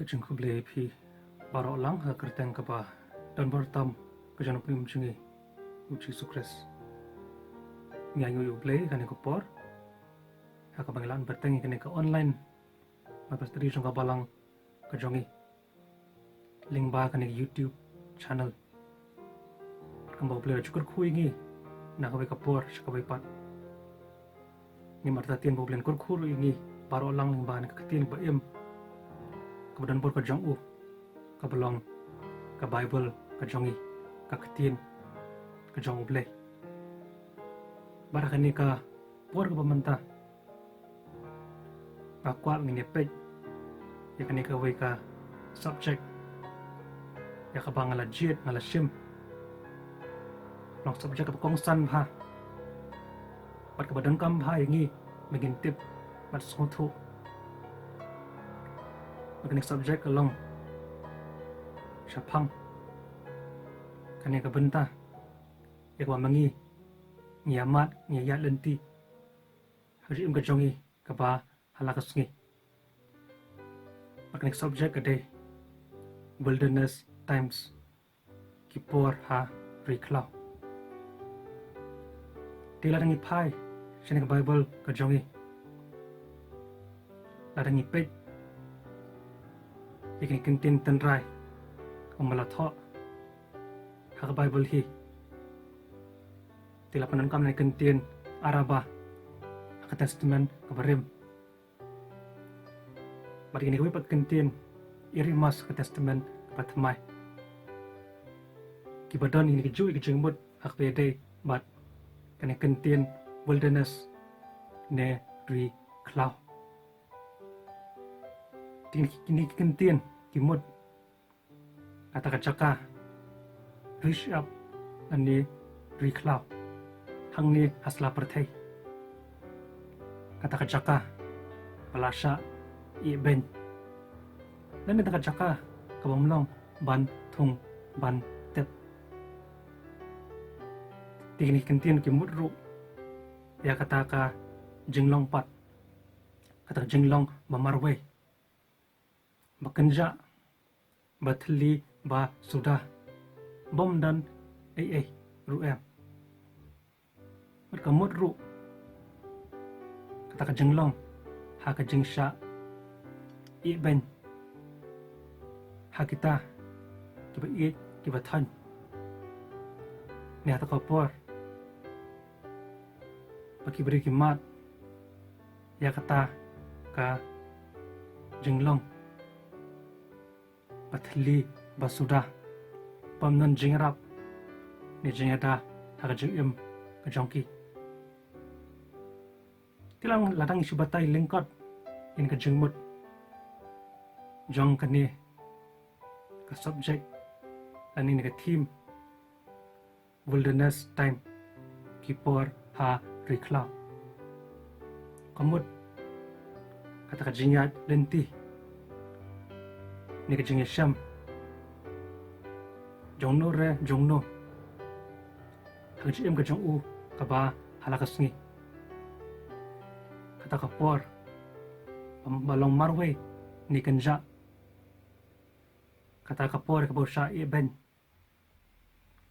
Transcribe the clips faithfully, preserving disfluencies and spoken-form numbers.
Ka jingkhublei ïa phi baroh lang ha ka kyrteng kaba don bor tam ka jong u Nongpynim jong ngi u Jisu Khrist. Ngi ainguh ïa u Blei ha kane ka por ha kaba ngi lah ban bteng ïa kane ka online Bible study jong ka balang ka jong ngi lyngba kane ka YouTube channel. Kumba u Blei u la ju kyrkhu ïa ngi na kawei ka por sha kawei pat, ngim artatien ba u Blei un kyrkhu ruh ïa ngi baroh lang lyngba kane ka ktien ba im kaba don bor ka jong u, kaba long ka Baibl ka jong ngi, ka ktien ka jong u Blei. Bad ha kane ka por kaba mynta nga kwah ngin ïa peit ïa kane kawei ka subject ïa kaba nga la jied, nga la shim, long subject kaba kongsan bha bad kaba donkam bha ïa ngi ba ngin tip bad sngewthuh. Bad kane ka subject ka long shaphang kane ka bynta ïa kaba ma ngi ngi ïa mad, ngi ïa ïaid lynti ha ka jingim ka jong ngi kaba ha la ka sngi. Bad kane ka subject ka dei Wilderness Times, ki por ha ri khlaw. Te lada ngi phai sha kane ka Baibl ka jong ngi, lada ngi peit ïa kine ki ktien tynrai kumba la thoh ha ka Baibl hi, te la pyndonkam na ki ktien Arabah ha ka Testament kaba rim. Bad kine kiwei pat ki ktien Irimas ha ka Testament kaba thymmai, kiba don ïa kine kijuh ki jingmut ha kaba ïadei bad kane ka ktien wilderness ne ri khlaw. Te kine ki ktien ki mut kata ka jaka ri shyiap lane ri khlaw hangne ha sla pyrthei, kata ka jaka ba la shah ïehbeiñ, lane kata ka jaka kabym long ban thung ban tep. Te kine ki ktien ki mut ruh ïa kata ka jinglong pat, kata ka jinglong ba marwei, ba kynjah, ba thylli, ba suda, bym don ei ei ruh em. Bad ka mut ruh kata ka jinglong ha ka jingshah ïehbeiñ ha kita kiba ïeit kiba thoiñ, ne ha kata ka por ba ki briew ki mad ïa kata ka jinglong ba thylli ba suda, bym don jingïarap ne jingïada ha ka jingim ka jong ki. Te lada ngi shu batai lyngkot ïa ka jingmut jong kane ka subject lane ka theme Wilderness Time, ki por ha ri khlaw, ka mut kata ka jingïaid lynti ne ka jingïashem jong uno re jong uno ha ka jingim ka jong u kaba ha la ka sngi. Kata ka por ba long marwei ne kynjah, kata ka por kaba u shah ïehbeiñ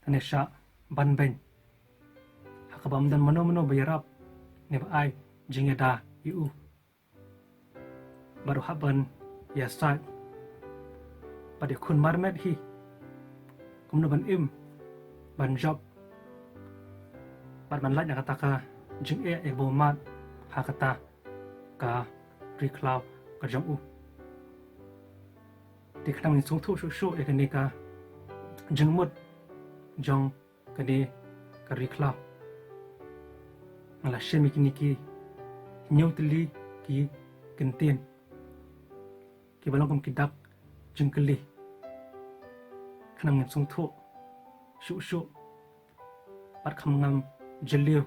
ne shah banbeiñ ha kaba ym don mano mano ba ïarap ne ba ai jingïada ïa u. Bad u hap ban ïasaid bad ïakhun marmet hi kumno ban im, ban jop bad ban lait na kata ka jingeh ïa kaba u mad ha kata ka ri khlaw ka jong u. Te khnang ngin sngewthuh shuh shuh ïa kane ka jingmut jong kane ka ri khlaw, nga la shim ïa kine ki hynñiew tylli ki ktien kiba long kum ki dak jingkylli, khnang ngin sngewthuh shuh shuh bad kham ngam jylliew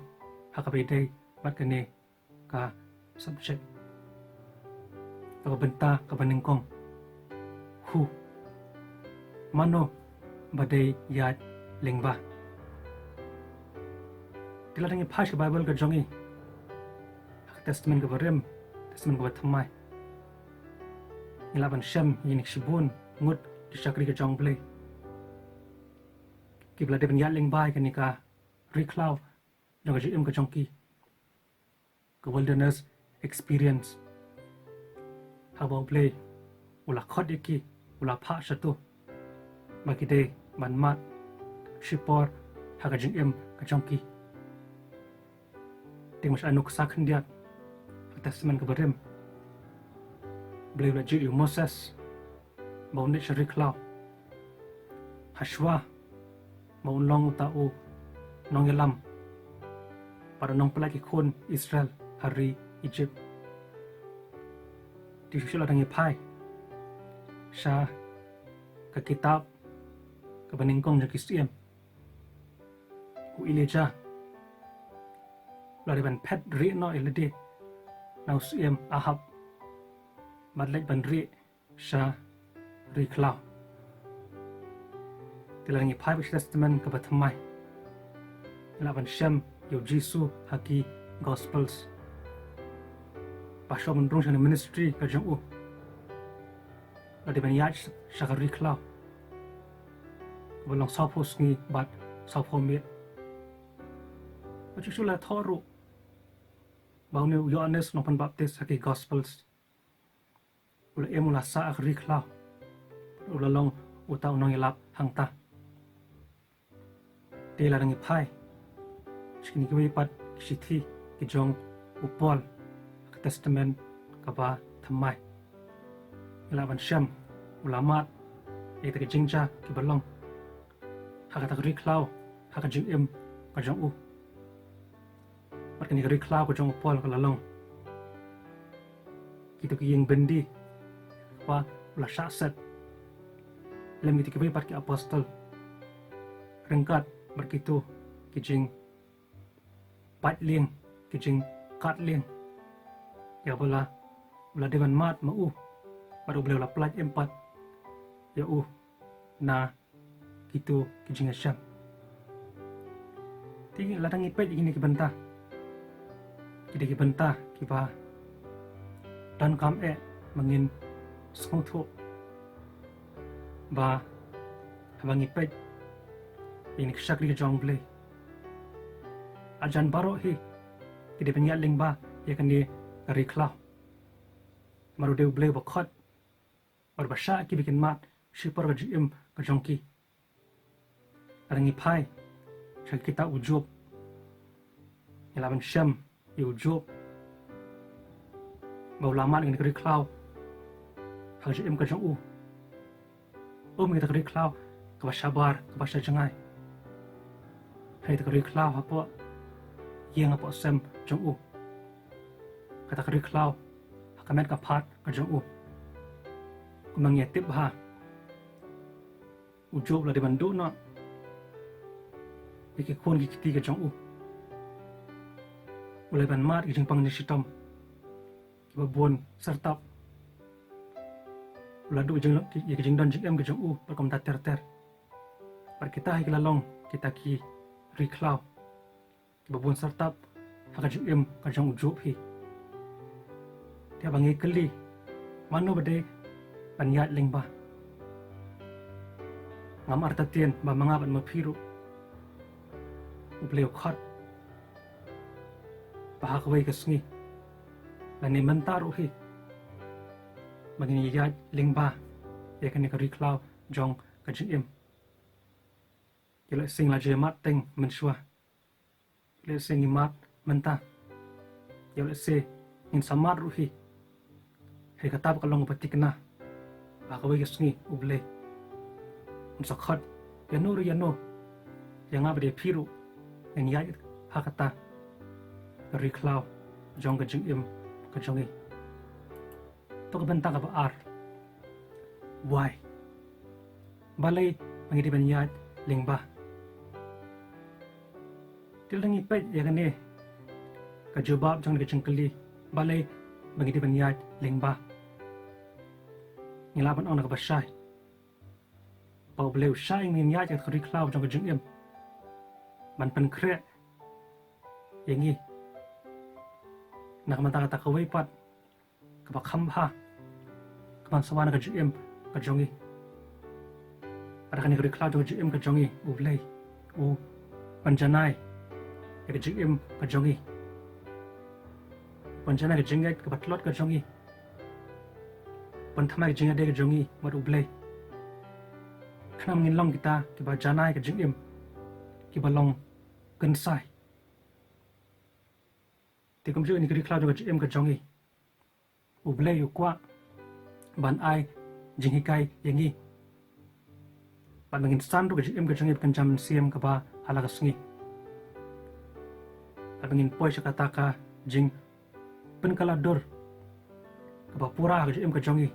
ha kaba ïadei bad kane ka subject, ka bynta kaba nyngkong, who, mano ba dei ïaid lyngba. Te lada ngi phai sha ka Baibl ka jong ngi ha ka Testament kaba rim, Testament kaba thymmai, ngi lah ban shem ïa kine ki shibun ngut ki shakri ka jong U Blei kiba la dei ban ïaid lyngba ïa kane ka ri khlaw jong ka jingim ka jong ki, ka wilderness experience, haba U Blei u la khot ïa ki, u la phah shato ba ki dei ban mad shipor ha ka jingim ka jong ki. Te ngin sa ïa nuksa khyndiat ha Testament kaba rim, U Blei u la jied ïa u Moses ba un leit sha ri khlaw, hashwa ba un long uta u nongïalam bad u nongpynlait ki khun Israel ha ri Egypt. Te shuh shuh lada ngi phai sha ka kitab kaba nyngkong jong ki Syiem, u Elijah u la dei ban phet rieh noh ïa lade na u Syiem Ahab bad leit ban rieh sha ri khlaw. Te lada ngi phai bad sha Testament kaba thymmai, ngi lah ban shem ïa u Jisu ha ki Gospels ba shuwa ban rung sha kane ka ministry ka jong u, u la dei ban ïaid sha ka ri khlaw kaba long sawphew sngi bad sawphew miet. Bad shuh shuh la thoh ruh ba une u Ïoannis u nongpynbaptis ha ki Gospels u la im, u la sah ha ka ri khlaw, u la long uta u nongïalap hangta. Te lada ngi phai sha kine kiwei pat ki shithi ki jong u Paul ha ka Testament kaba thymmai, ngi lah ban shem u la mad ïa kita ki jingjia kiba long ha kata ka ri khlaw ha ka jingim ka jong u. Bad kane ka ri khlaw ka jong u Paul ka la long kito ki ïing byndi ba u la shah set lem kito kiwei pat ki apostol, ryngkat bad kito ki jingpait lieng, ki jingkat lieng, ïa ba la, u la dei ban mad ma u bad U Blei u la pyllait im pat ïa u na kito ki jingïashem. Te lada ngi peit ïa kine ki bynta, ki dei ki bynta kiba donkam eh ba ngin sngewthuh ba haba ngi peit ïa kine ki shakri ka jong U Blei, hajan baroh hi ki dei ban ïaid lyngba ïa kane ka ri khlaw. Namar u dei U Blei uba khot bad uba shah ïa ki ba kin mad shipor ka jingim ka jong ki. Lada ngi phai sha ka kitab u Job, ngi lah ban shem ïa u Job ba u la mad ïa kane ka ri khlaw ha ka jingim ka jong u. Um ïa kata ka ri khlaw kaba shabar, kaba shajngai. Hynrei kata ka ri khlaw hapoh ïing hapoh sem jong u, kata ka ri khlaw ha ka met ka phad ka jong u. Kumba ngi ïa tip bha, u Job u la dei ban duh noh ïa ki khun ki kti ka jong u. U la dei ban mad ïa ki jingpang jingshitom kiba bun syrtap. U la duh jing, ïa ki jingdon jingem ki jong u bad kumta ter ter. Bad kita hi ki la long kita ki ri khlaw kiba bun syrtap ha ka jingim ka jong u Job hi. Te haba ngi kylli, mano ba dei ban ïaid lyngba? Ngam artatien ba ma nga bad ma phi ruh U Blei u khot ba ha kawei ka sngi lane mynta ruh hi ba ngin ïaid lyngba ïa kane ka ri khlaw jong ka jingim. Ïa lehse ngi la ju mad teng mynshuwa, ïa lehse ngi mad mynta, ïa lehse ngin sa mad ruh hi. Hynrei kata ba ka long kaba thikna ba ha kawei ka sngi U Blei un sa khot ïano ruh ïano, ïa nga bad ïa phi ruh, ngin ïaid ha kata ka ri khlaw jong ka jingim ka jong ngi. To ka bynta kaba ar. Why? Balei ba ngi dei ban ïaid lyngba? Te lada ngi peit ïa kane ka jubab jong kane ka jingkylli, balei ba ngi dei ban ïaid lyngba, ngi lah ban ong na kaba shai ba U Blei u shah ïa ngi ngin ïaid ïa ka ri khlaw jong ka jingim ban pynkhreh ïa ngi na ka bynta kata kawei pat kaba kham bha, ka ban sawa na ka jingim ka jong ngi. Bad ha kane ka ri khlaw jong ka jingim ka jong ngi, U Blei u pynjanai ïa ka jingim ka jong ngi. Pynjanai ka jingngeit kaba tlot ka jong ngi. Pynthymmai ka jingïadei ka jong ngi bad U Blei. Khnang ba ngin long kita kiba janai ka jingim, kiba long kynsai. Te kumjuh ha kane ka ri khlaw jong ka jingim ka jong ngi, U Blei u kwah ban ai jinghikai ïa ngi. Bad ba ngin san ruh ka jingim ka jong ngi ba kynja mynsiem kaba ha la ka sngi. Bad ba ngin poi sha kata ka jingpynkylla dur kaba pura ha ka jingim ka jong ngi,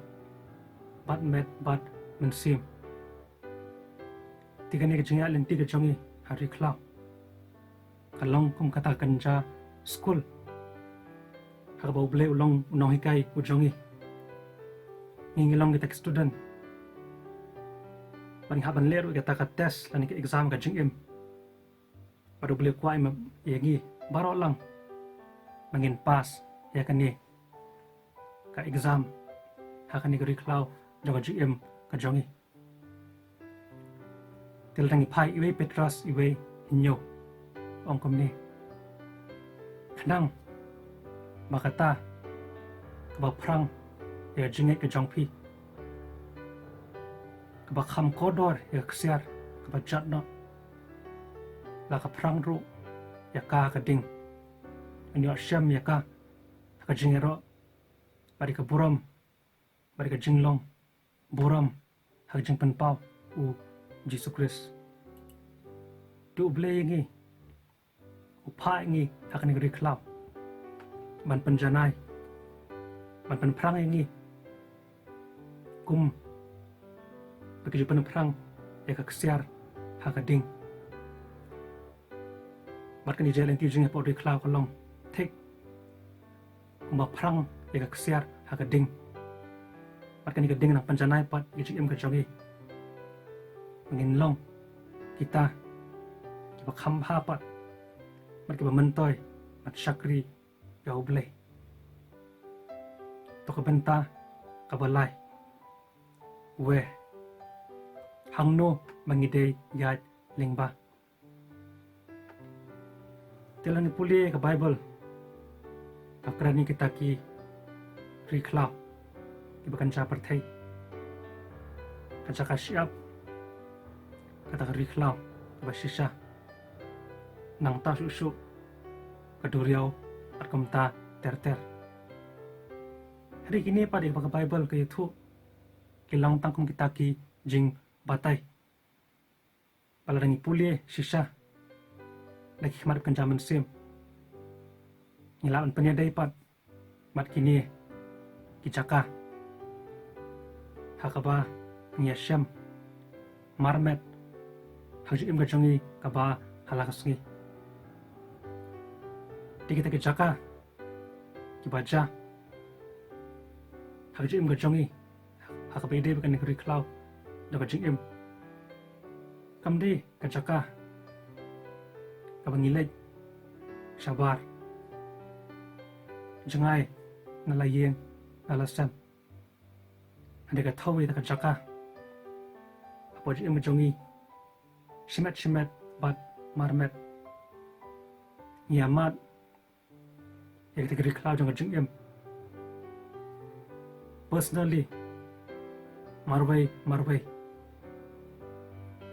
bad met bad mynsiem. Te kane ka jingïaid lynti ka jong ngi ha ri khlaw ka long kum kata ka kynja skul ha kaba U Blei u long u nonghikai u jong ngi. Ngi ngi long kita ki student. Bad ngi hap ban leh ruh ïa kata ka test lane ka exam ka jingim. Bad U Blei u kwah ïa ngi baroh lang ba ngin pass ïa kane ka exam ha kane ka ri khlaw jong ka jingim ka jong ngi. Te lada ngi phai ha Iwei Petros iwei hynñiew, ong kumne: Khnang ba kata kaba phrang ïa ka jingngeit ka jong phi, kaba kham kordor ïa ka ksiar kaba jot noh, la ka phrang ruh ïa ka ha ka ding, yn ïoh shem ïa ka ha ka jingïaroh bad ïa ka burom bad ïa ka jinglong burom ha ka jingpynpaw U Jisu Khrist. Te U Blei ïa ngi u phah ïa ngi ha kane ka ri khlaw ban pynjanai, ban pynphrang ïa ngi kum ba ki ju pynphrang ïa ka ksiar ha ka ding. Bad kane ka jingïaid lynti jong ngi hapoh ri khlaw ka long thik kumba phrang ïa ka ksiar ha ka ding. Bad kane ka ding nang pynjanai pat ïa ka jingim ka jong ngi, ba ngin long kita kiba kham bha pat bad kiba myntoi ban shakri ïa U Blei. To ka bynta kaba lai: Wei, hangno ba ngi dei ïaid lyngba? Te lada ngi pule ka Baibl, ka kren ïa kita ki ri khlaw kiba kynja pyrthei, ka jaka shyiap, kata ka ri khlaw kaba shisha, nangta shuh shuh ka duriaw bad kumta ter ter. Hynrei kine pat ïa kaba ka Baibl ka ïathuh ki long tang kum kita ki jingbatai. Bad lada ngi pule shisha da ki khmat ba kynja mynsiem, ngi lah ban pynïadei pat bad kine ki jaka ha kaba ngi ïashem marmet ha ka jingim ka jong ngi kaba ha la ka sngi. Te kita ki jaka kiba jia ha ka jingim ka jong ngi, ha kaba ïadei bad kane ka ri khlaw jong ka jingim, kam dei ka jaka kaba ngi leit shabar, jngai na la ïing na la sem. Hynrei ka thaw ïa ka jaka hapoh jingim ka jong ngi shimet shimet bad marmet. Ngi ïa mad ïa kita ki ri khlaw jong ka jingim personally, marwei marwei,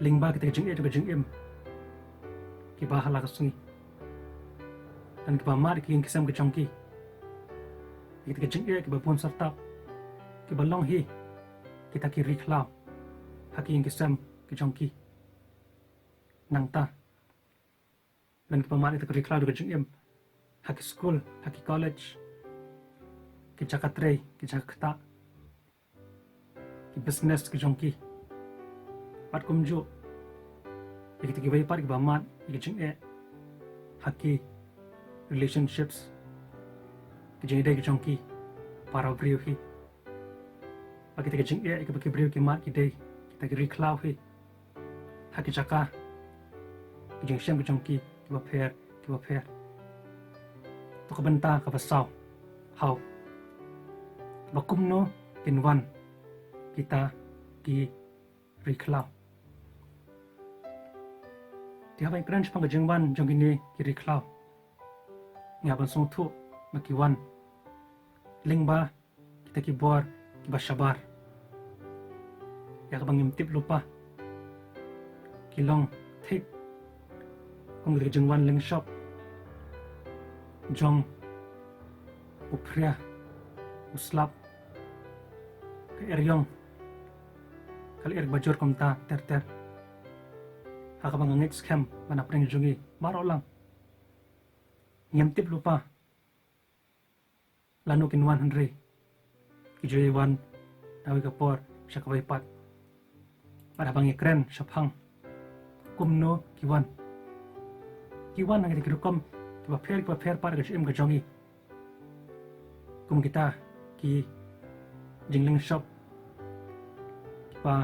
lyngba kita ki jingeh jong ka jingim kiba ha la ka sngi. Don kiba mad ïa ki ïing ki sem ki jong ki ïa kita ki jingeh kiba bun syrtap, kiba long hi kita ki ri khlaw ha ki ïing ki sem ki jong ki. Nangta don kiba mad ïa kita ki ri khlaw jong ka jingim ha ki skul, ha ki college, ki jaka trei, ki jaka ktah, ki business ki jong ki. Bad kumjuh ïa kita kiwei pat kiba mad ïa ki jingeh ha ki relationships, ki jingïadei ki jong ki para briew hi. Bad kita ki jingeh ïa kiba ki briew ki mad ki dei kita ki ri khlaw hi ha ki jaka, ki jingshem ki jong ki kiba pher kiba pher. To ka bynta kaba saw: Haw, ba kumno kin wan kita ki ri khlaw. Te haba ngi kren shaphang ka jingwan jong kine ki ri khlaw, ngi hap ban sngewthuh ba ki wan lyngba kita ki bor kiba shabar. Ïa kaba ngim tip lypa, ki long thik kum ka jingwan lyngshop jong u phria, u slap, ka eriong, ka lyer ba jur kumta ter ter. Ha kaba nga ngeit skhem ba na pdeng jong ngi baroh lang ngim tip lypa lano kin wan, hynrei ki ju ïa wan na kawei ka por sha kawei pat. Bad haba ngi kren shaphang kumno ki wan, ki wan ha kita ki rukom kiba pher kiba pher pat ka jingim ka jong ngi. Kum kita ki jinglyngshop kiba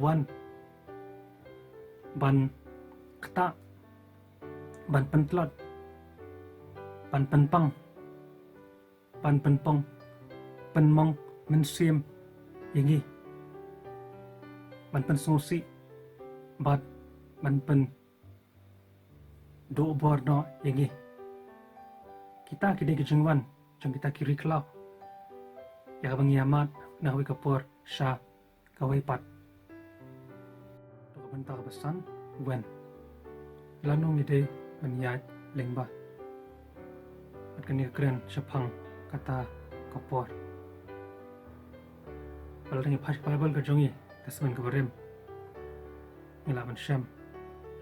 wan ban ktah, ban pyntlot, ban pynpang, ban pynpong, pynmong mynsiem ïa ngi, ban pynsngewsih bad ban pynduh bor noh ïa ngi. Kita ki dei ki jingwan jong kita ki ri khlaw ïa kaba ngi ïa mad na kawei ka por sha kawei pat. To ka bynta kaba san, wen, lano ngi dei ban ïaid lyngba? Bad kane ka kren shaphang kata ka por. Ba lada ngi phai sha ka Baibl ka jong ngi, Testament kaba rim, ngi lah ban shem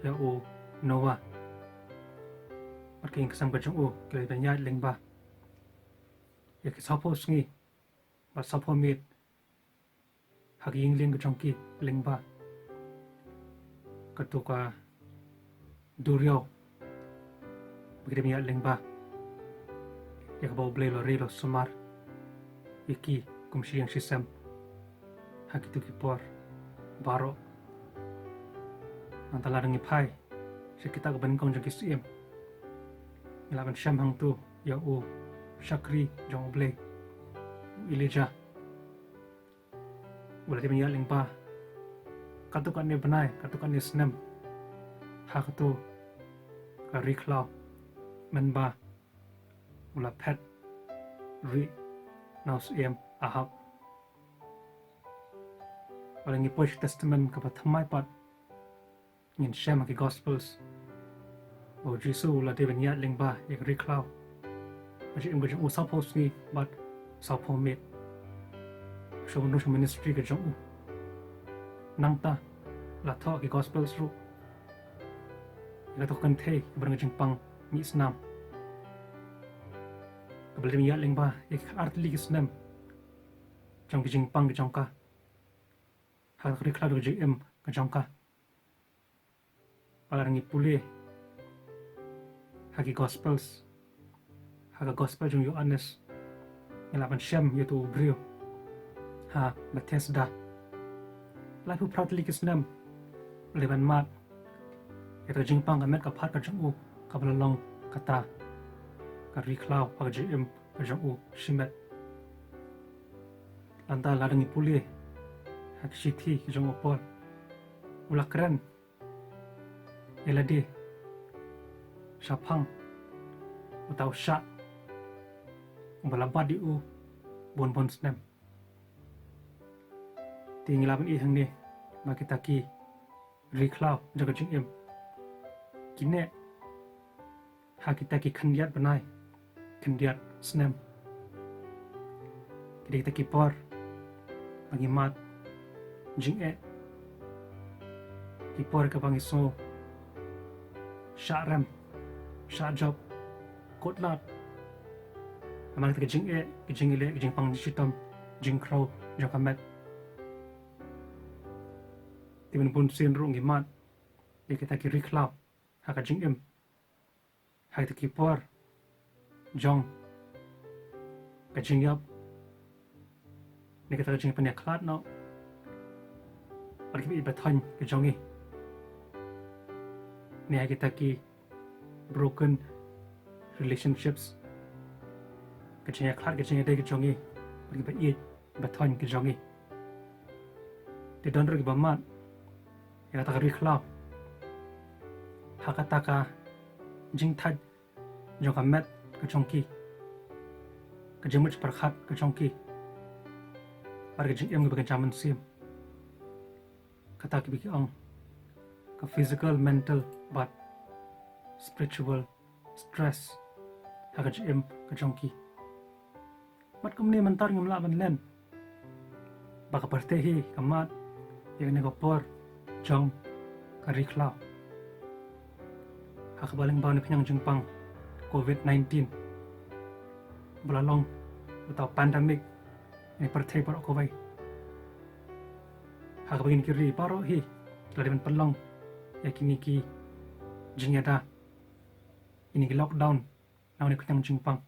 ïa u Noah bad ka ïing ka sem ka jong u, ki la dei ban ïaid lyngba ïa ki sawphew sngi bad sawphew miet ha ka ïing lieng ka jong ki lyngba kato ka duriaw, ba ki dei ban ïaid lyngba ïa kaba U Blei u la ri, u la sumar ïa ki kum shi ïing shi sem ha kito ki por baroh. Nangta lada ngi phai sha kitab kaba nyngkong jong ki Syiem, ngi lah ban shem hangto ïa u shakri jong U Blei, u Elijah, u la dei ban ïaid lyngba katto katne bnai, katto katne snem ha kato ka ri khlaw, mynba u la phet rieh na u Syiem Ahab. Lada ngi poi sha ka Testament kaba thymmai pat, ngin shem ha ki Gospels ba U Jisu u la dei ban ïaid lyngba ïa ka ri khlaw ha ka jingim ka jong u sawphew sngi bad sawphew miet. Shu mynno sha ministry ka jong u. Nangta la thoh ha ki Gospels ruh ïa kato ka kynthei kaba don ka jingpang mih snam, kaba la dei ban ïaid lyngba ïa ki artylli ki snem jong ka jingpang ka jong ka ha ka ri khlaw ka jingim ka jong ka. Ba lada ngi pule ha ki Gospels, ha ka Gospel jong u Ïoannis, ngi lah ban shem ïa uto u briew ha Bethesda. Laiphew phra tylli ki snem u la dei ban mad ïa ka jingpang ka met ka phad ka jong u, kaba la long kata ka ri khlaw ha ka jingim ka jong u shimet. Nangta lada ngi pule ha ki shithi ka jong u Paul, u la kren ïa lade shaphang uta u shah uba la bat ïa u bun bun snem. Te ngi lah ban ïohi hangne ba kita ki ri khlaw jong ka jingim ki neh ha kita ki khyndiat bnai, khyndiat snem. Ki dei kita ki por ba ngi mad jingeh, ki por kaba ngi sngew shah rem, shah jop, kut lad namar kita ki jingeh, ki jingïaleh, ki jingpang jingshitom, jingkhrew jong ka met. Te bun bun sien ruh ngi mad ïa kita ki ri khlaw ha ka jingim, ha kita ki por jong ka jingïap, ne kita ki jingpynïakhlad noh bad kiba ïeit ba thoiñ ki jong ngi, ne ha kita ki broken relationships, ka jingïakhlad ka jingïadei ki jong ngi bad kiba ïeit ba thoiñ ki jong ngi. te don ruh kiba mad ïa kata ka ri khlaw ha kata ka jingthait jong ka met ka jong ki, ka jingmut pyrkhat ka jong ki, bad ka jingim kaba kynja mynsiem. Kata kiba ki ong ka physical, mental bad spiritual stress ha ka jingim ka jong ki. Bad kumne mynta ngim lah ban len ba ka pyrthei hi ka mad ïa kane ka por jong ka ri khlaw ha kaba lyngba une u khñiang jingpang covid nineteen ba la long uta u pandemic ha kane ka pyrthei baroh kawei. Ha kaba kine ki ri baroh hi ki la dei ban pynlong ïa kine ki jingïada, kine ki lockdown na une u khñiang jingpang,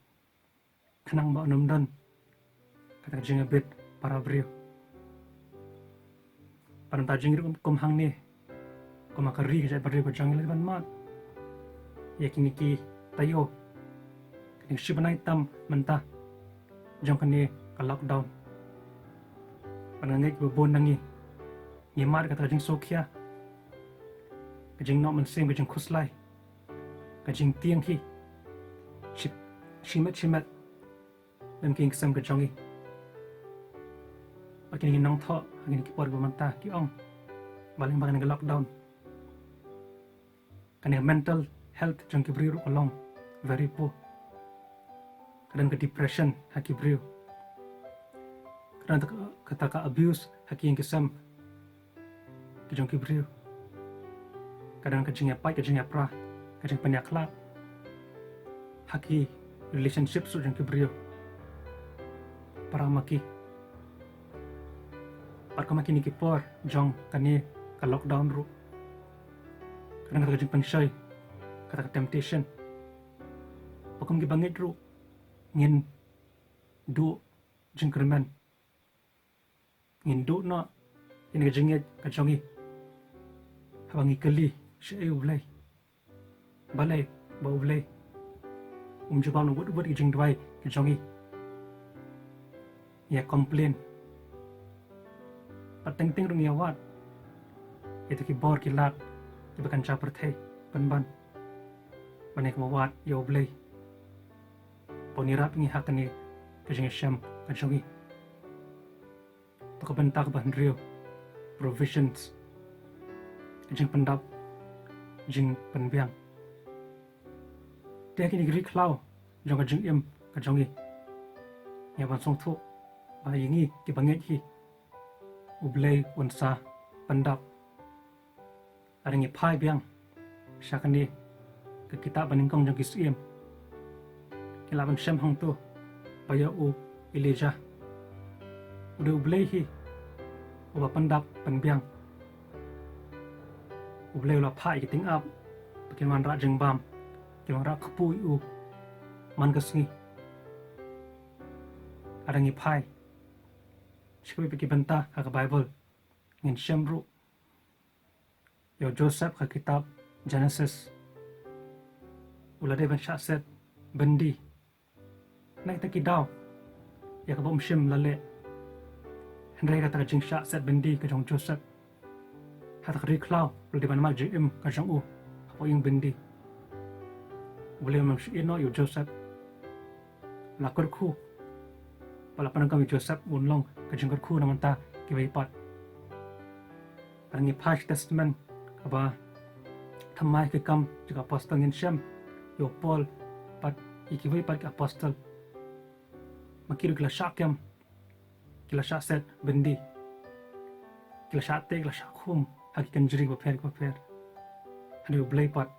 khnang ba un ym don kata ka jingïabit para briew. Bad mynta jingïaroh kum hangne, kum ha ka ri ka jaitbynriew ka jong ngi, la dei ban mad ïa kine ki taïew, kine ki shi bnai tam mynta jong kane ka lockdown. Bad nga ngeit ba bun na ngi ngi mad kata ka jingsngewkhia, ka jingnoh mynsiem, ka jingkhuslai, ka jingtieng hi shi, shimet shimet lem ki ïing ki sem ka jong ngi. Bad kine ngi nongthoh ha kine ki por ba mynta ki ong ba lyngba kane ka lockdown, kane ka mental health jong ki briew ruh ka long very poor. Ka don ka depression ha ki briew, ka don kata ka abuse ha ki ïing ki sem ki jong ki briew, ka don ka jingïapait, ka jingïapra, ka jingpynïakhlad ha ki relationship ruh jong ki briew para ma ki. Bad kum ha kine ki por jong kane ka lockdown ruh, ka don kata ka jingpynshoi, kata ka temptation, ba kum ki bangeit ruh ngin duh jingkyrmen, ngin duh noh ïa kane ka jingngeit ka jong ngi haba ngi kylli shaei U Blei. Balei ba U Blei um jubab na wut wut ki jingduwai ki jong ngi? Ngi ïa complain, bad teng teng ruh ngi ïa wad ïa kita ki bor ki lad kiba kynja pyrthei pynban, ban ïa kaba wad ïa U Blei ba un ïarap ïa ngi ha kane ka jingïashem ka jong ngi. To ka bynta kaba hynriew, provisions, ka jingpyndap, jingpynbiang. Te ha kine ki ri khlaw jong ka jingim ka jong ngi, ngi ïa ban sngewthuh ba ïa ngi kiba ngeit hi, U Blei un sa pyndap. Lada ngi phai biang sha kane ka kitab banyngkong jong ki Syiem, ngi lah ban shem hangto ba ïa u Elijah, u dei U Blei hi uba pyndap pynbiang. U Blei u la phah ïa ki tyngab ba kin wanrah jingbam, kin wanrah kpu ïa u man ka sngi. Lada ngi phai sha kawei pat ki bynta ha ka Baibl, ngin shem ruh ïa u Joseph ha kitab Genesis. U la dei ban shah set byndi na kita ki daw ïa kaba um shym la leh. Hynrei kata ka jingshah set byndi ka jong u Joseph ha kata ka ri khlaw, u la dei ban mad jingim ka jong u hapoh ïing byndi. U Blei um shah ïehnoh ïa u Joseph. La kyrkhu, ba la pyndonkam ïa u Joseph un long ka jingkyrkhu na bynta kiwei pat. Lada ngi phai sha Testament kaba thymmai, Ki Kam jong ki Apostol, ngin shem ïa u Paul bad ïa kiwei pat ki apostol, ma ki ruh ki la shah kem, ki la shah set byndi, ki la shah teh, ki la shah khum ha ki kynjri kiba pher kiba pher. Hynrei U Blei pat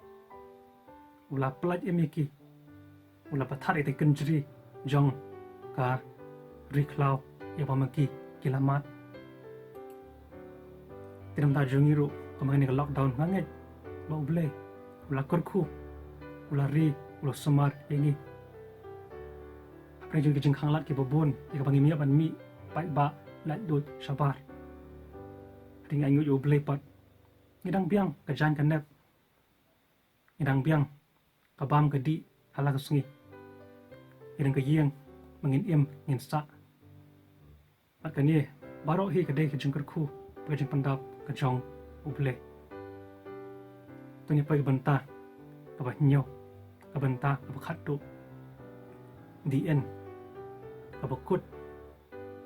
u la pyllait im ïa ki, u la pathar ïa ki kynjri jong ka ri khlaw ïa ba ma ki ki la mad. Te na bynta jong ngi ruh, kum ha kane ka lockdown, nga ngeit ba U Blei u la kyrkhu, u la ri, u la sumar ïa ngi hapdeng jong ki jingkhanglad kiba bun ïa kaba ngim ïoh ban mih paidbah, laitluid shabar. Hynrei ngi ainguh ïa U Blei pat, ngi dang biang ka jaiñ ka nep, ngi dang biang ka bam ka dih ha la ka sngi, ngi dang ka ïing ba ngin im ngin sah. Bad kane baroh hi ka dei ka jingkyrkhu ka jingpyndap ka jong U Blei. To ngin pule ka bynta kaba hynñiew, ka bynta kaba khatduh. Dien kaba kut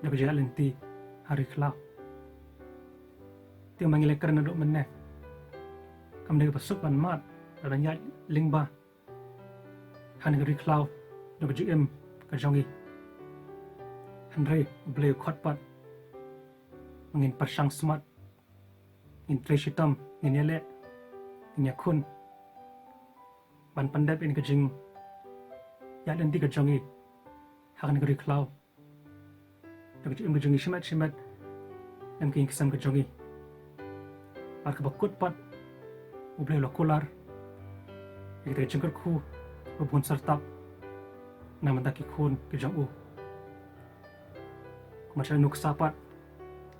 jong ka jingïaid lynti ha ri khlaw. Te ma ngi la kren naduh mynne, kam dei kaba suk ban mad lada ngi ïaid lyngba ha kane ka ri khlaw jong ka jingim ka jong ngi. Hynrei U Blei u khot pat ba ngin pyrshang smat, ngin trei shitom, ngin ïaleh, ngin ïakhun ban pyndep ïa ka jingïaid lynti ka jong ngi ha kane ka ri khlaw jong ka jingim ka jong ngi shimet shimet, lem ka ïing ka sem ka jong ngi. Bad kaba kut pat, U Blei u la kular ïa kita ki jingkyrkhu ba bun syrtap na ka bynta ki khun ki jong u. Kumba sha nuksa pat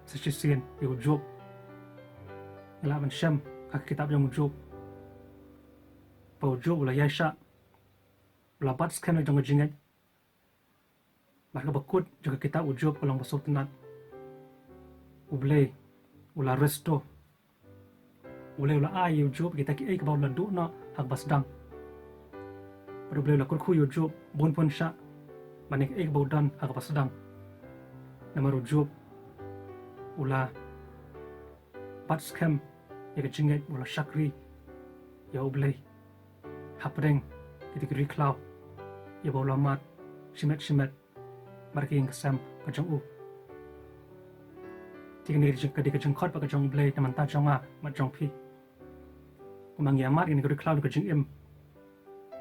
sa shisien ïa u Job. Ngi lah ban shem ha ka kitab jong u Job ba u Job u la ïaishah, u la bat skhem jong ka jingngeit. Bad kaba kut jong ka kitab u Job ka long ba sngewtynnat. U Blei u la restore. U Blei u la ai ïa u Job kita kiei kiba u la duh noh ha kaba sdang. Bad U Blei u la kyrkhu ïa u Job bun bun shah ban ïa kiei kiba u don ha kaba sdang. Namar u Job u la bat skhem ïa ka jingngeit, u la shakri ïa U Blei hapdeng kita ki ri khlaw ïa ba u la mad shimet shimet bad ka ïing ka sem ka jong u. Te kane ka dei ka jingkhot pat ka jong U Blei na ka bynta jong nga bad jong phi. Kumba ngi ïa mad ïa kane ka ri khlaw ka jingim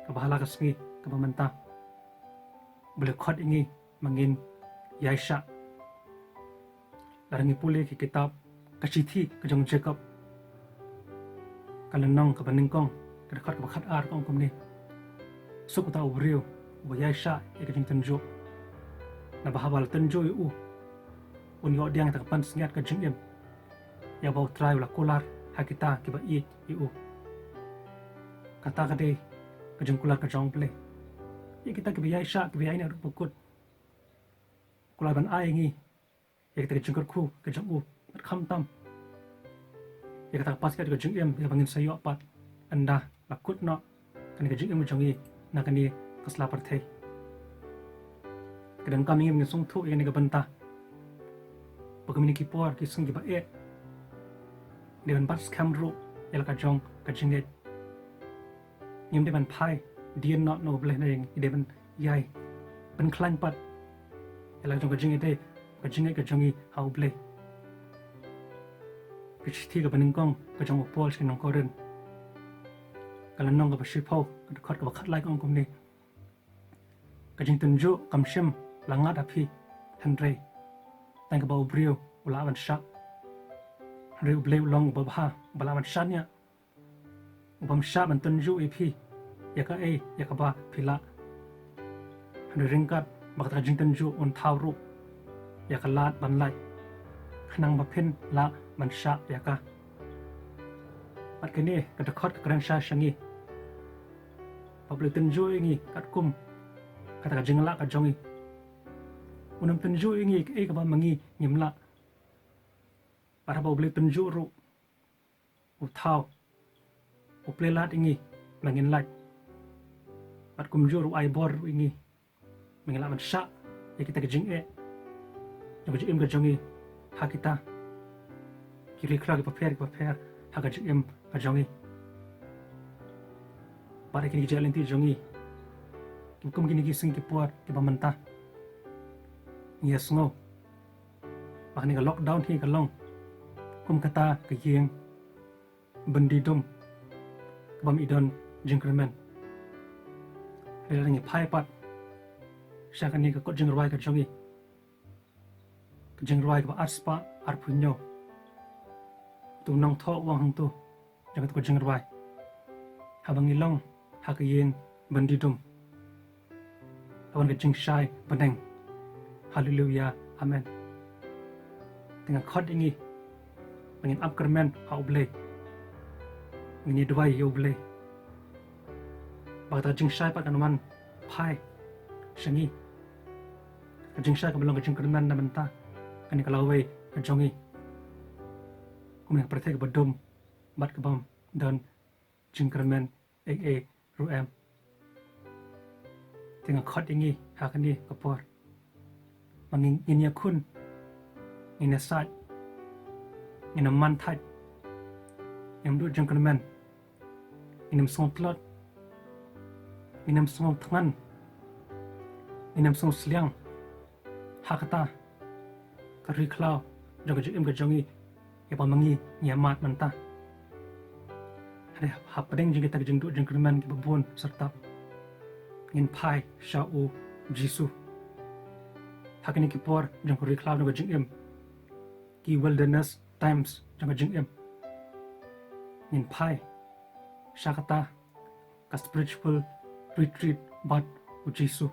kaba ha la ka sngi kaba mynta, U Blei u khot ïa ngi ba ngin ïaishah. Lada ngi pule ki kitab, ka shithi ka jong u Jakob, ka lynnong kaba nyngkong, ka dkhot kaba khatar ka ong kumne: Suk uta u briew uba ïaishah ïa ka jingtynjuh, naba haba la tynjuh ïa u, un ïoh pdiang ïa kata ka pansngiat ka jingim ïa ba U Trai u la kular ha kita kiba ïeit ïa u. Kata ka dei ka jingkular ka jong U Blei ïa kita kiba ïaishah, kiba ïaineh ruh ba kut. Kular ban ai ïa ngi ïa kita ki jingkyrkhu ka jong u, bad khamtam ïa kata ka pansngiat ka jingim ïa ba ngin sa ïoh pat ynda la kut noh kane ka jingim ka jong ngi na kane ka sla pyrthei. Ka donkam ïa ngi ba ngin sngewthuh ïa kane ka bynta ba kumne ki por ki sngi kiba eh, dei ban bat skhem ruh ïa la ka jong ka jingngeit. Ngim dei ban phai dien noh na U Blei, hynrei ngi dei ban ïai pynkhlaiñ pat ïa la ka jong ka jingngeit, ka jingngeit ka jong ngi ha U Blei. Ka shithi kaba nyngkong ka jong u Paul sha ki nong Korinth, ka lynnong kaba shiphew, ka dkhot kaba khatlai ka ong kumne: Ka jingtynjuh kam shym la ngat ha phi, hynrei tang kaba u briew u lah ban shah. Hynrei U Blei u long uba bha, uba lah ban shaniah, u bym shah ban tynjuh ïa phi ïa kaei ïa kaba phi lah, hynrei ryngkat bad kata ka jingtynjuh un thaw ruh ïa ka lad ban lait, khnang ba phin lah ban shah ïa ka. Bad kane ka dkhot ka kren shai sha ngi ba U Blei u tynjuh ïa ngi katkum kata ka jinglah ka jong ngi. Un ym tynjuh ïa ngi kaei kaba ma ngi ngim lah. Bad haba U Blei u tynjuh ruh, u thaw, u plie lad ïa ngi ba ngin lait. Bad kumjuh ruh u ai bor ruh ïa ngi ba ngin lah ban shah ïa kita ki jingeh jong ka jingim ka jong ngi ha kita ki ri khlaw kiba pher kiba pher ha ka jingim ka jong ngi. Bad ha kine ki jingïaid lynti jong ngi, kum kine ki sngi ki por kiba mynta, ngi ïa sngew ba kane ka lockdown hi ka long kum kata ka ïing byndi dum kaba ym i don jingkyrmen. Hynrei lada ngi phai pat sha kane ka kot jingrwai ka jong ngi, ka jingrwai kaba arspah arphew hynñiew, utu u nongthoh u ong hangto jong kata ka jingrwai: Haba ngi long ha ka ïing byndi dum, la wan ka jingshai bneng. Haleluia, amen. Te nga khot ïa ngi ba ngin ap kyrmen ha U Blei, ngin ïa duwai ïa U Blei ba kata ka jingshai pat kan wan phai sha ngi, ka jingshai kaba long ka jingkyrmen na bynta kane ka lawei ka jong ngi. kumne ka pyrthei kaba dum bad ka bym don jingkyrmen ei ei ruh em. Te nga khot ïa ngi ha kane ka por ba ngin, ngin ïakhun, ngin ïasaid, ngin ym man thait, ngin ym duh jingkyrmen, ngin ym sngew tlot, ngin ym sngew thngan, ngin ym sngew sliang ha kata ka ri khlaw jong ka jingim ka jong ngi, ïa ba ma ngi ngi ïa mad mynta. Hynrei hapdeng jong kita ki jingduh jingkyrmen kiba bun syrtap, ngin phai sha u Jisu. Ha kine ki por jong ka ri khlaw jong ka jingim, ki wilderness times jong ka jingim, ngin phai sha kata ka spiritual retreat bad u Jisu.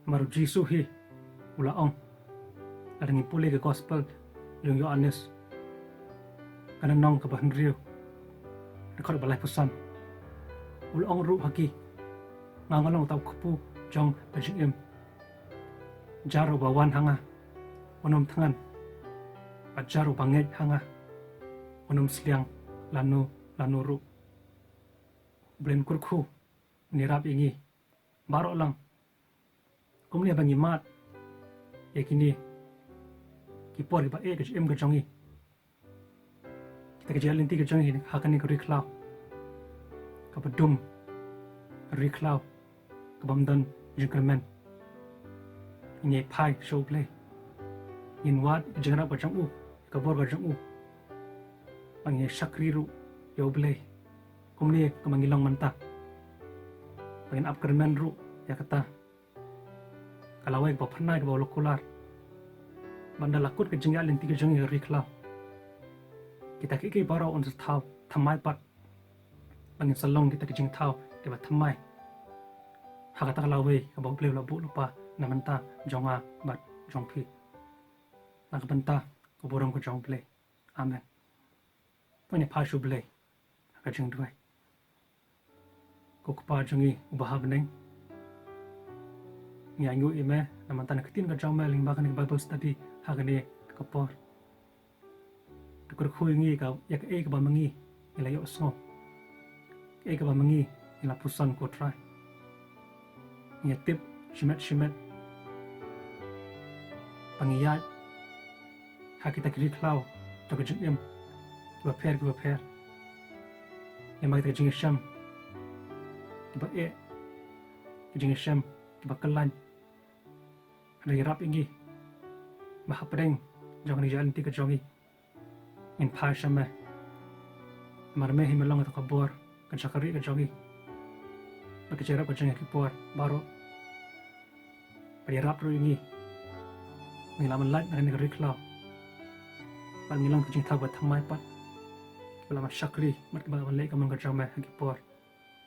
Namar u Jisu hi u la ong, lada ngi pule ka gospel jong u Ïoannis, ka lynnong kaba hynriew, dkhot ba laiphew san, u la ong ruh ha ki, nga nga long uta u kpu jong ka jingim. Jar uba wan ha nga, un ym thngan, bad jar uba ngeit ha nga, un ym sliang lano lano ruh. U Blei un kyrkhu, un ïarap ïa ngi baroh lang, kumne ba ngi mad ïa kine ki por kiba eh ka jingim ka jong ngi, kita ki jingïaid lynti ka jong ngi ha kane ka ri khlaw kaba dum, ka ri khlaw ka bym don jingkyrmen. Ngin ïa phai sha u Blei, ngin wad ïa ka jingïarap ka jong u, ïa ka bor ka jong u, ba ngin ïa shakri ruh ïa u Blei kumne kumba ngi long mynta, ba ngin ap kyrmen ruh ïa kata ka lawei kaba phynnai kaba u la kular. Ba ynda la kut ka jingïaid lynti ka jong ngi ha ka ri khlaw, kita kiei kiei baroh un sa thaw thymmai pat, ba ngin sa long kita ki jingthaw kiba thymmai ha kata ka lawei kaba u Blei u la buh lypa na bynta jong nga bad jong phi. Na ka bynta ka burom ka jong u Blei. Amen. To ngin ïa phai sha u Blei ha ka jingduwai. Ko Kpa jong ngi uba ha bneng, ngi ainguh ïa me na ka bynta ka ktien ka jong me lyngba kane ka Bible study ha kane ka por. To kyrkhu ïa ngi ïa kaei kaba ma ngi ngi la ïohsngew, kaei kaba ma ngi ngi la pyrshang, ko Trai. Ngi ïa tip shimet shimet ba ngi ïaid ha kita ki ri khlaw jong ka jingim kiba pher kiba pher. Ngi ïa mad kita ki jingïashem kiba eh, ki jingïashem kiba kyllain. Hynrei ïarap ïa ngi ba hapdeng jong kane ka jingïaid lynti ka jong ngi, ngin phai sha me. Namar me hi me long kata ka bor, ka jaka rieh ka jong ngi, bad ka jingïarap ka jong ngi ha ki por baroh. Bad ïarap ruh ïa ngi ba ngin lah ban lait na kane ka ri khlaw, bad ngin long ki jingthaw kiba thymmai pat, kiba lah ban shakri bad kiba lah ban leh ka mon ka jong me ha ki por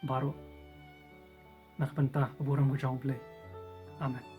baroh. Na ka bynta ka burom ka jong u Blei. Amen.